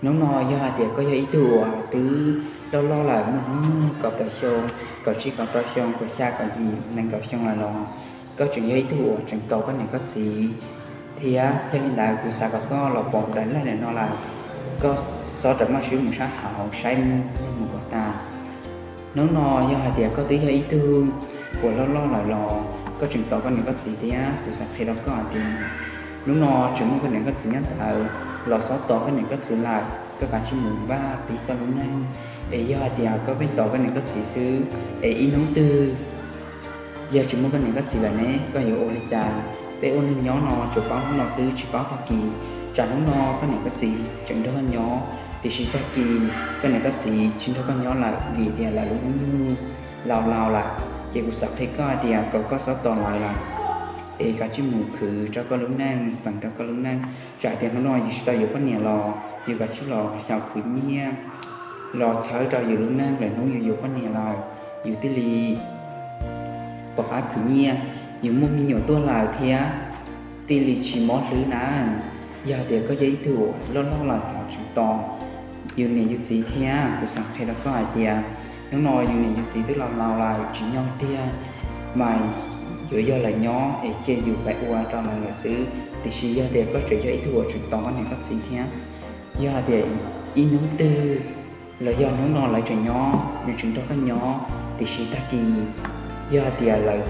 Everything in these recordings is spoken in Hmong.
Hnub no yog hais tias koj yog ib tug uas twb loj loj lawm, muaj hnub nyoog kaum tawm xyoo, kaum tsib kaum rau xyoo, kaum xya kaum yim, nees nkaum xyoo lawm los koj tseem yog ib tug uas tseem tos koj niam koj txiv thiab. Yog li ntawd kuv xav kom koj los pom kuv daim live no lawm, koj xob rawm maj swb mus sab hauv saib mus kom tas. Hnub no yog hais tias koj twb yog ib tug uas loj loj lawm los koj tseem tos koj niam koj txiv thiab, kuv xav qhia rau koj hais tias hnub no tseem muaj koj niam koj txiv nyob ntawd los xob tos koj niam koj txiv lawm, koj kav tsij mus npaj pib koj lub neej. Es yog hais tias koj pheej tos koj niam koj txiv xwb, es ib hnub twg yog tsis muaj koj niam koj txiv lawm ne, koj yuav ua li cas? Peb ua neeg nyob no tsuas paub hnub no xwb tsis paub tag kis. Tsam hnub no koj niam koj txiv tseem nrog koj nyob, tiam sis tag kis koj niam koj txiv tsis nrog koj nyob lawm vim tias lawv lub hnub nyoog laus laus lawm. Ces kuv xav qhia koj hais tias kom koj xob tos lawv lawm, es kav tsij mus khwv rau koj lub neej, peem rau koj lub neej. Tsam tias hnub no yus tsis tau yuav poj niam los yus kav tsij los xyaum khwv nyiaj los txhawb rau yus lub neej, lwm hnub yus yuav poj niam lawm yus thiaj li pom qab khwv nyiaj, yus muaj me nyuam tuaj lawm thiab thiaj li tsis mob hlwb na. Yog hais tias koj yog ib tug uas loj loj lawm los tseem tos yus niam yus txiv thiab, kuv xav qhia rau koj hais tias hnub no yus niam yus txiv twb laus laus lawm tsis nyob tiag, mas yuav yog lawv nyob es cia yus pab ua rau lawv lawm xwb. Tiam sis yog tias koj tseem yog ib tug uas tseem tos koj niam koj txiv thiab, yog hais tias ib hnub twg los yog hnub no lawv tseem nyob, nws tseem nrog koj nyob, tiam sis tag kis yog hais tias lawv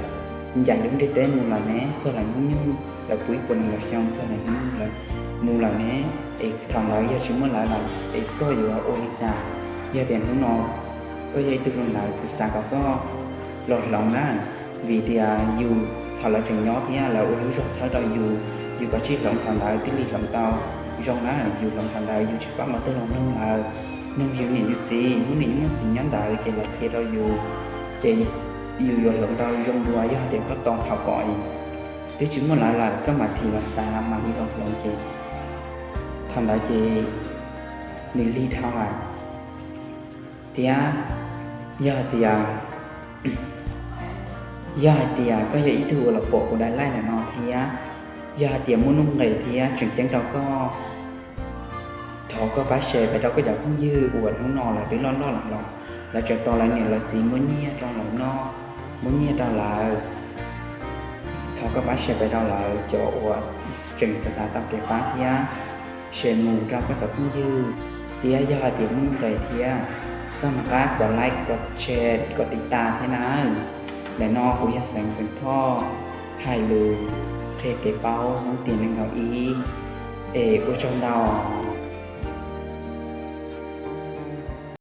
ncaim lub ntiaj teb mus lawm ne, txog lawv hnub nyoog, lawv puv ib puas nees nkaum xyoo txog lawv hnub nyoog lawv mus lawm ne, es thaum ntawd yog tsis muaj lawv lawm es koj yuav ua li cas? Yog tias hnub no koj yog ib tug zoo ntawd, kuv xav kom koj los hloov na, vim tias yus thaum lawv tseem nyob thiab lawv ua lub zog txhawb rau yus, yus kav tsij hloov thaum ntawd thiaj li hloov tau zoo na. Yus hloov thaum ntawd yus tsis pab mus twg los nug lawv, nug yus niam yus txiv, muaj niam muaj txiv nyob ntawd ces lawv qhia rau yus, ces yus yuav hloov tau zoo dua. Yog hais tias koj tos thaum ko twb tsis muaj lawv lawm koj mam thim los xav mam li los hloov ces thaum ntawd ces nws lig dhau lawm. Thiab yog hais tias, yog hais tias koj yog ib tug uas los pom kuv daim live ntawm no thiab, yog hais tias muaj nuj nqis thiab tseem ceeb rau koj, thov koj pab share pem rau koj cov phooj ywg uas hnub no lawv twb loj loj lawm los lawv tseem tos lawv niam lawv txiv muab nyiaj rau lawv noj, muab nyiaj rau lawv. Thov koj pab share pem rau lawv cov uas tseem xav xav tau kev pab thiab, share mus rau koj cov phooj ywg. Thiab yog hais tias muaj nuj nqis thiab, xob nov qab kom like, kom share, kom tiv tas thiab na. Ntawm no kuv yog Xeev Xeem Thoj, hais lus qhia kev paub Hmoob tiam nees nkaum ib. Es ua tsaug ntau.